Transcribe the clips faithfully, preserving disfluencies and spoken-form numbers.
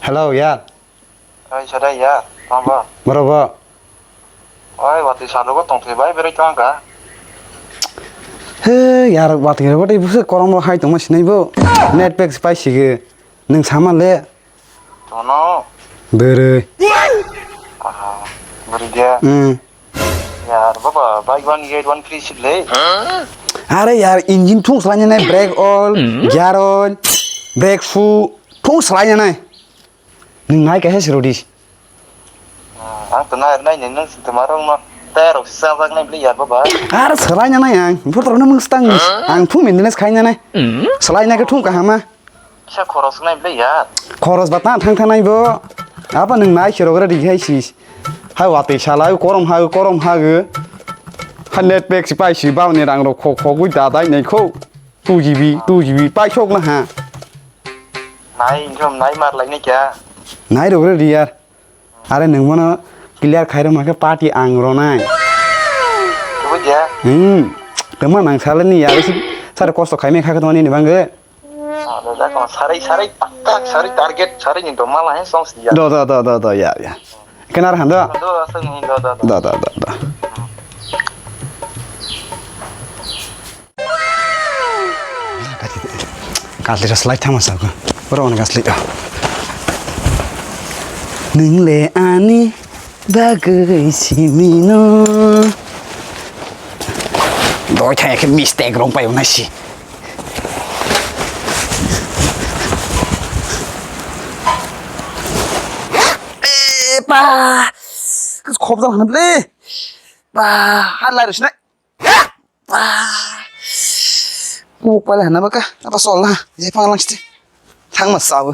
Hello, yar. Oi, sadai ya, tamo ba? Boro bo. Oi, watwi salugo tongthwi bai, berai tong ka. He, yar, watwi rok tei buso korom rok hai tongma sinai bo. Net pack pai sige. Nwng sama le. Tono. Bwrwi. Aha, bwrwi dia. Hmm. Yar, baba, buy one get one free sip le. Are yar, engine thung slai nai, brake oil, gear oil, brake shoe, thung slai nai. Nwng nai kaisa se rodi. Ah, ang to nai, nai, nai, nang sing to marong no. Tayar rok sisa jak nai bli ya, baba. Ar salai nai ang. Bor rok no mung stang. Ang phung maintenance khai nai. Salai nai ke thung kahama. Kisa khoros nai bli ya. Khoros ba ta thang thang nai bo. Apa nwng nai khiro gra di hai si. Hai watwi salai korom ha, korom ha. Ha net pack si pai si ba ni rang rok khok khok gui da dai nai kho. Two G B, two G B pai sok na ha. Nai, ingkham nai mar lai nai kya? Nai rok re riyar. Are nwng bono clear khai rwma khe party ang ronai. Buja? Hmm. Tama nang sale ni yar si sar kosto khai me kha kha toni ni bangge. Ah, da, da, ko sarai, sarai, tak, tak, sarai target, sarai ni to mala he song si ya. Do, do, do, do, do, ya, ya. Kenar hando? Do, do, asal ni, do, do, do. Do, do, do, do. Kasli ro slai thama sago. Oro on kasli. Nung le ani bagwi simino. Doi thaya khe mistake rong pai unai si. Epa! Khobjal hana ble. Ba, halai rwsnai. Ba. Muk pala hana baka. Apa sol ha? Je pang lang sti. Thang ma sabu.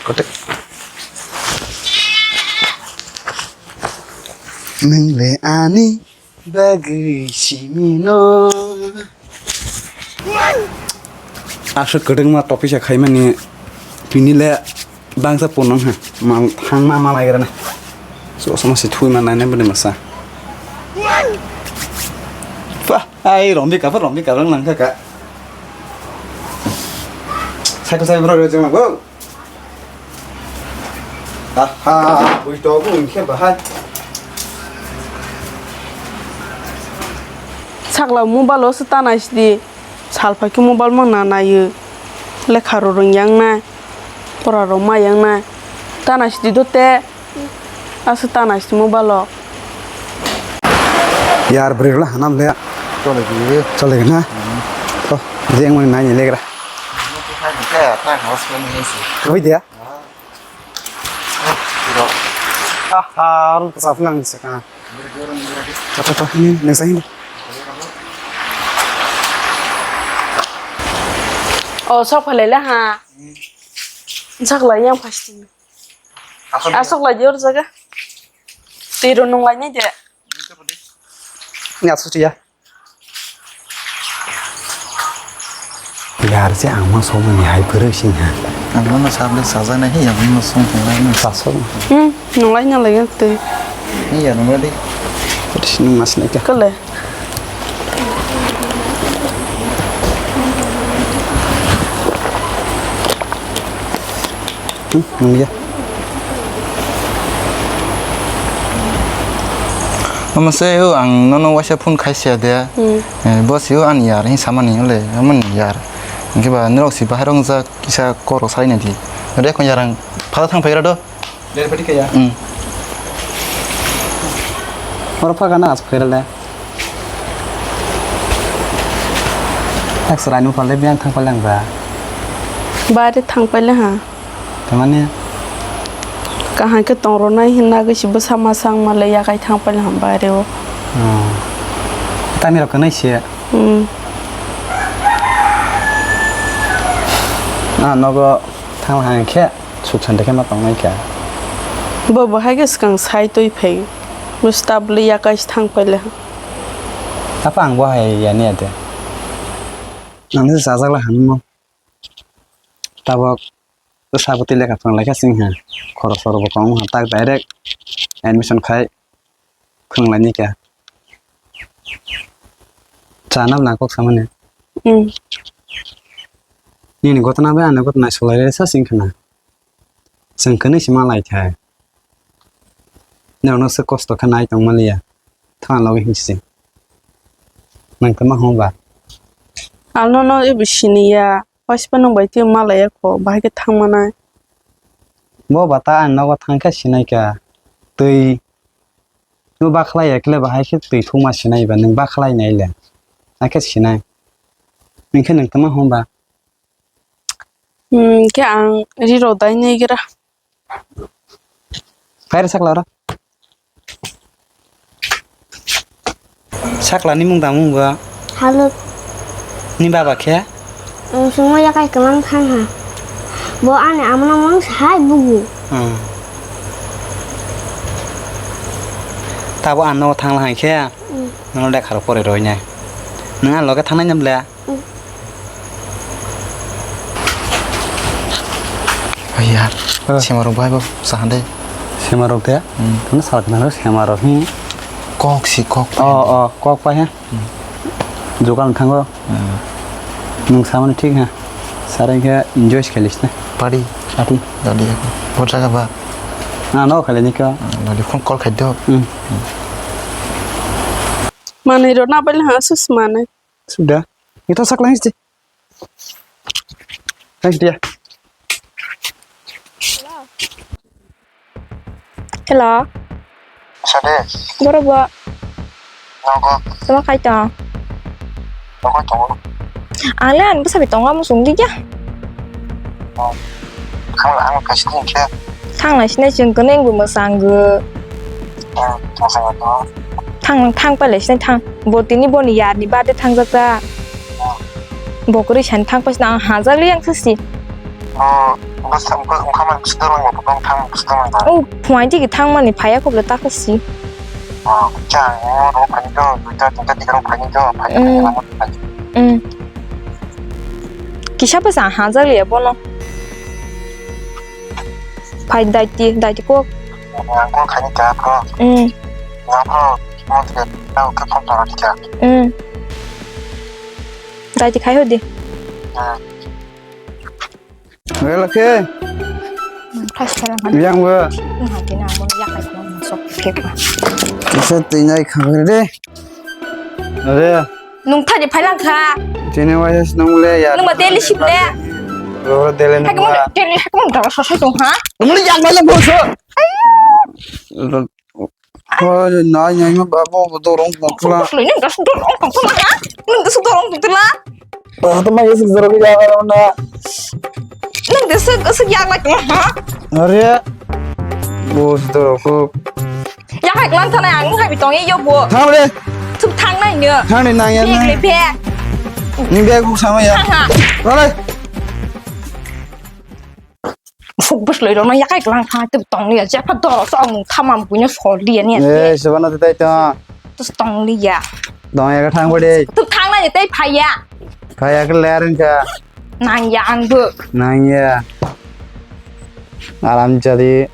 Kote. Nung le ani bagwi simino. Aswk kwdwkma topisa khaimani tini le bangsa punong ha mal thangma malai rana. So sama si thui ma nai nai bini masa. Wah, ai rombi ka rombi ka rang lang ka. Cycle cycle bro jema go. Aha, bui to bui khe bahai. Sakla mobile o se tanai sidi. Salphai khe mobile mang na naio. Lekha rw rwng yang nai. Pora rw ma yang nai. Tanai sidi do te. Aswk tanai sidi mobile o. Yar bwrwi rwla hanam le. Chole gwi. Chole gwi na. To, jeng mani nai ni legra. Koi dia? Aha, aro sa phlang se ka. Tata ta ni nang sa hin. O sok phalai la ha. Sak lai yang pasti. Asok lai jor jaga. Tiro nung lai ni de. Ni asuk ya. Yar se ang ma song ni hai pura sing ha. Ang ma na sab le saja na hi ang ma song thang na ni. Sa song. Hmm, nung lai na lai te. Ni ya nung lai. Pura sing mas ni ka. Kale. Hmm, nung ya. Omo se o ang nono waisa phone khaisa de. Hmm. Eh, bo se o ani yar hin samani hole, amani yar. Hingke ba norok si bahai rong jak kisa koro sai nai di. Ore kon yarang phala thang phaira do. Dari pati kaya. Hmm. Oro phaga na as phaira le. Ak sarai nu phale biang thang phalang ba. Bari thang phaile ha. Tamani? Kaham khe tong rwnai hinna gwi si bwsa masa wng ma le yakai thang paila ham baire o. Oh. Tamni rok kwnwi se? Hmm. Ah, nogo thang hai khe suk sante khe ma tongnai kha. Bo bo hai khe swkang sai twi phai. Bwsa tabli yakai si thang paila. Apa ang bo hai ya ni ade. Ang se sajak la hammo. Tabok. Bwsa bwtwi lekha phwrwng lai kha chwng ha, khoroksa rokbo kong wng ha, tak direct admission khai phwrwng lai ni kha. Chana bo nang kok samani. Hmm. Nini gotna bai ani gotna solai re sa sing khna. Chwng kwnwi se ma lai thai. Norokno se kosto khe nai tong maliya. Thang logi hinsi. Nang tama hon ba? Ano no ibu siniya. Waispa nung bai twi malaya kho, bahai khe thang manai. Bo bata ani nogo thang khe sinai kha. Twi no bakhlai ya kle bahai khe twi thuma sinai ba, nung bakhlai nai le. Hakhe sinai. Nung khe nung tama hon ba? Hmm, khe ang riro dai nai gira. Phai rw sakla oro. Sakla ni mung tamo wngkha? Halok. Ni baba khe? Ang sungma yakai kwlang thang ha. Bo ani amano mung sahai bugu. Hmm. Tabo ano thang lai khe. Hmm. Nono lekha rok pore roi nai. Nang ani loge thang nai nam le? Ai yar, ah. Semarok bai bo sahan de. Semarok de? Hmm. Tamo sal khna semarok hi. Kok si kok. Oh, oh, kok pai ha. Hmm. Jogan thango. Hmm. Nung samani thik ha. Sarai khe enjoy khelis na. Party. Party. Dadi ako. Bor jaga ba. Na no khale ni ka. Hmm, dadi phone call khai do. Hmm. Manwi rw na bai ha sus manwi. Sudah. Kita sak langis di. Langis dia. Hello. Sade. Boro bo. Nogo. Tama kai tong. Nogo tongo. Ang le ang bwsa bi tongo musung di ya. Khang ang kaisi ni khe. Thang lai sinai chwng kwneng bo mwsang go. Thang thang pai lai sinai thang. Bo tini boni yar ni birthday thang jak ta. Bo kwrwi sani thang pai sinai ang hajak li ang thasi. Bo bo sam ko ungkha man bwswk lang bo thang bwswk lang. O phwai tigi thang mani phai ya kobla ta thasi. Chang mo ro phai to ta ta ta phai to phai. Kisa bwsa hajak liya bono. Phai daiti, daiti kok. Ang kok khaini kha kho. Hmm. Ang kho mo tike tau khe phone tara tike. Hmm. Daiti khai hodi. Hmm. Wela khe. Yang bo. Nung hai khe na mo yakai khe sok khe. Isa tinai khabar de. Are. Nung thani phailang kha. Jene waisa sinong le ya. Nung ma daily shift le. Ro daily nung. Hakmon daily hakmon dara sosai tong ha. Nung le yang malang bo so. Ayo. Hoi nai nai ma babo dorong pokla. Nung das dorong pokla ha. Nung das dorong pokla. Ah, to mai sik zero ya na. Nung das sik sik ya lak ha. Are. Bo dorong ko. Ya hai klan thana ang hai bitong yo bo. Thang le. Thuk thang nai no. Thang le nang ya. Bag le bag. Ni bag bu sama ya. Thang ha. Rale. Fuk bus loi rona ya kai klan thang tu tong ni ya. Japa doro so ang thamam punya sol dia ni. Eh, sebana tu tai to. Terus tong ni ya. Dong ya thang bade. Thuk thang nai tai phai ya. Phai ya ke ler ka. Nang ya ang bo. Nang ya. Aram jadi.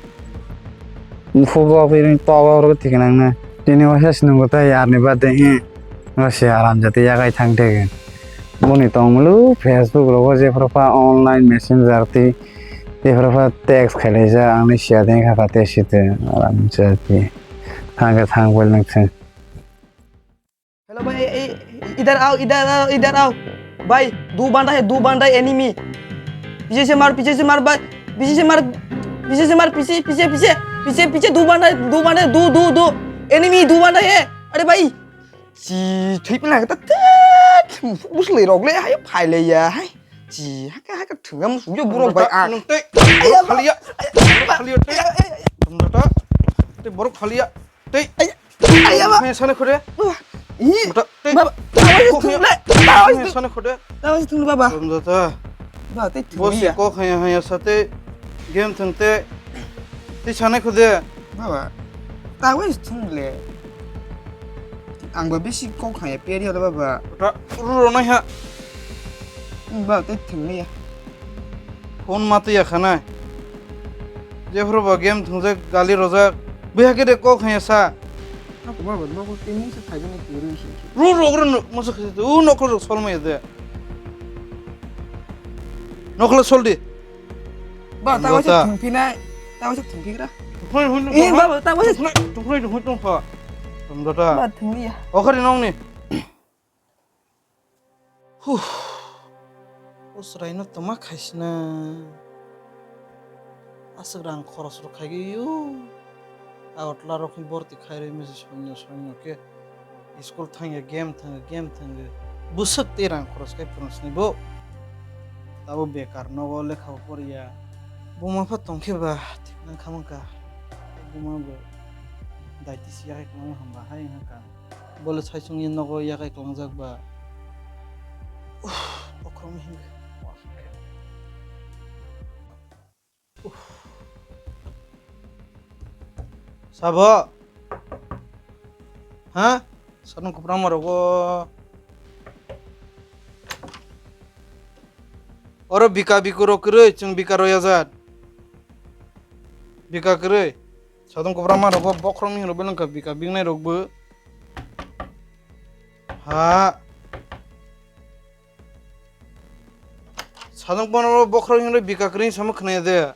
Fugo piring togo ro thik nang na. Tini wasa sinung ta yar ni bade he. Wasa aram jati yagai thang thege. Boni tongmulu Facebook rogo je profa online messenger ti je profa text khailai ja ang ni sia den kha pate site aram jati. Thang khe thang bol nang thang. Hello भाई, ए, ए, इधर आओ, इधर आओ, इधर आओ। भाई, दो बंदा है, दो बंदा है, एनिमी। पीछे से मार, पीछे से मार भाई, पीछे से मार, पीछे से मार, पीछे, पीछे, पीछे, पीछे, पीछे, दो बंदा है, दो बंदा है, दो, दो, दो। एनिमी, दो बंदा है। अरे भाई। Chi, thui pina ta ta. Bus le rok le, hai, phai le ya, hai. Chi, haka, haka, thunga musu yo burok bai, ah. Nung tei, khaliya, khaliya tei. Tei borok khaliya. Tei. Ai, ai, ba. Hai, sana khode. Ih, bata, tei. Baba, baba, kok thung ya. Baba, hai, sana khode. Baba, thung, baba. Rom jata. Ba, tei thung. Bosi ya. Kok haya, haya, sate game thung te. Tei sana khode. Baba, ta wai thung le. Ang ba bisi kok haya, peri hada, baba. Bata, ru ro nai ha. Ba, tei thung ya. Phone ma twi ya khanai. Jephru bo game thwngjak, gali rojak. Bwihakhe de kok hanya sa. Ako baba, nogo tei mungsa phaibani kwrwi se. Ru ru ru no, mungsa khasi de. U nokho rok solmaya de. Nokla soldi. Ba, ta waisa Jota. Thwngphinai. Ta waisa thwngphigra. Tungphai, tungphai, Eh, tungphai. Baba, ta waisa Tungphai, tungphai, tungphai, tungphai. Tungphai, tungphai. Ba, thwngliya. Okhari nokni. Huh. O chwraino twma khaisina. Aswk rang khoros rok khaigwi o. Agartala rokni borti khairwi mese soino soino khe. School thangya, game thangya, game thangya. Bwswk tei rang khoros khai phwrwng sini bo. Tabo bekar nogo lekha bo porya. Buma pha tongkhe ba thik nang kha mankha. Buma bo daiti siya hai kwlangma hamba hai wngkha. Bole saisungni nogo yakai kwlangjak ba. Uff, bokhorokni hinwi. Uff. Sabo? Ha? Sadung kwbangma rogo. Oro bika bikurok kwrwi, chwng bika roya jat. Bika kwrwi. Sadung kwbangma rogo bokhorokni hinwi belengkha bika bingnai rokbo. Ha. Sadung kwbangma rogo bokhorok hinwi bika kwrwi samo khwnaya de.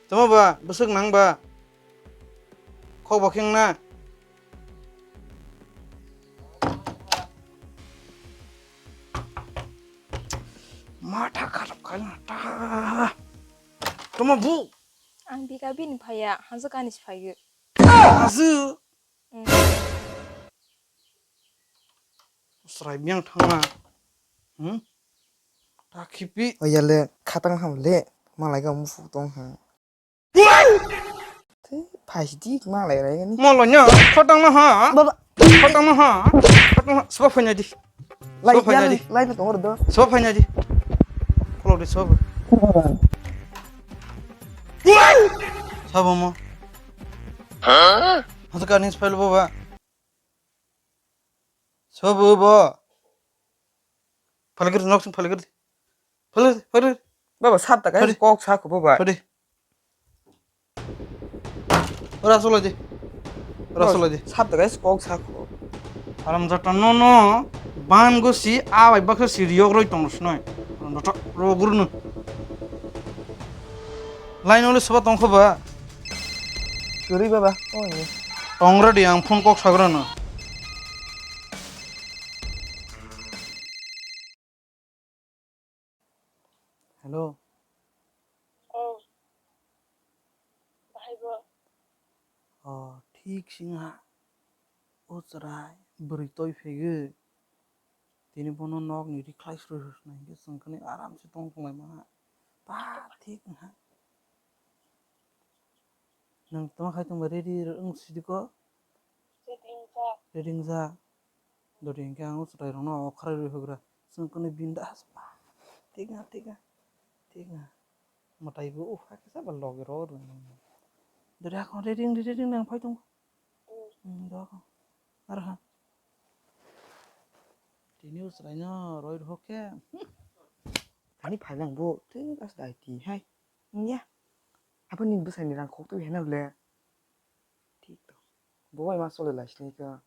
Tamo ba, bwswk nang ba? Kok bo kheng na. Matha kharap khaina ta. Tamo bu? Ang bika bini phaiya, hanjo kani si phaiyo. Azu. Mm. Srai biang thangna. Hmm? Ta khipi. Oyale khatang ham le, malai ga mufu tong ha. Tei phaisidi ma lai rai gani. Molo nya, khotang no ha. Baba. Khotang no ha. Khotang no, sabo phanya di. Lai sabo phanya di. Lai na tongor do. Sabo phanya di. Kolok di sabo. Sabo mo. Ha? Hasa ka nis phailo baba. Sabo bo. Phalgir nok sing phalgir. Phalgir, phalgir. Baba sab ta kai kok sa ko baba. Phadi. Ora solai di. Ora solai di. Sab da guys, kok sa kho. Haram jata no no. Ban go si a bai baksa si riyok roi tong snoi. Haram jata ro guru no. Line ole soba tong kho ba. Sorry baba. Oh, ye. Tong ready ang phone kok sagra no. Hello. Oh. Bahai bo. Oh, thik singha. O chwrai bwrwi toi phegwi. Tini bono nok ni rikhlai srwi srwi hwnkhe chwng khani aram se tong tonglai mano. Ba thik wngha. Nwng tamo khai tongba ready wng sidi ko? Ready wngkha. Ready wngkha. Dori hwnkhe ang o chwrai rokno o khwrai rwi hugra. Chwng kwnwi bindas. Thik wngkha, thik wngkha. Thik wngkha. Mwtai bo o hakhe sa ba logi ro rw. Dori hakhe ready wng, ready wng nang phai tongo. Hmm, do hakhe. Aro ha. Tini o chwraino roi rw khe. Ani phai lang bo. Thik as dai ti hai. Wngya. Aboni bwsaini rang khok twi heno le. Thik to. Bo bai ma chole lai sini ka.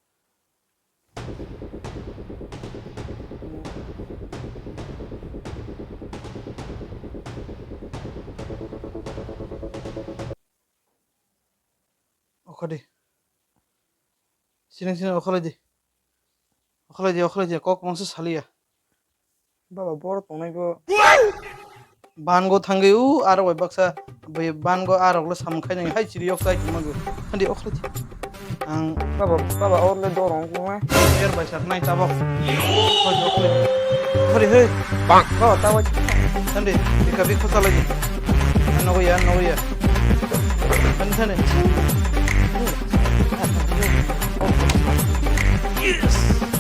Okhadi. Sinang sinang okholai di. Okholai di, okholai di, kok mangsa saliya. Baba, boro tongnai bo. Bango thangwi u, aro bai baksa, bai bango arok le samung khainai, hai chiri yok chai tongma go. Handi okholai di. Ang baba, baba, or le dorong kuma. Er bai sar nai tabok. Okholai di, okholai di. Okholai di, hey. Bang. Baba, tabok. Handi, bika bik khosa lagi. Nogo ya, nogo ya. Handi, handi. Yes.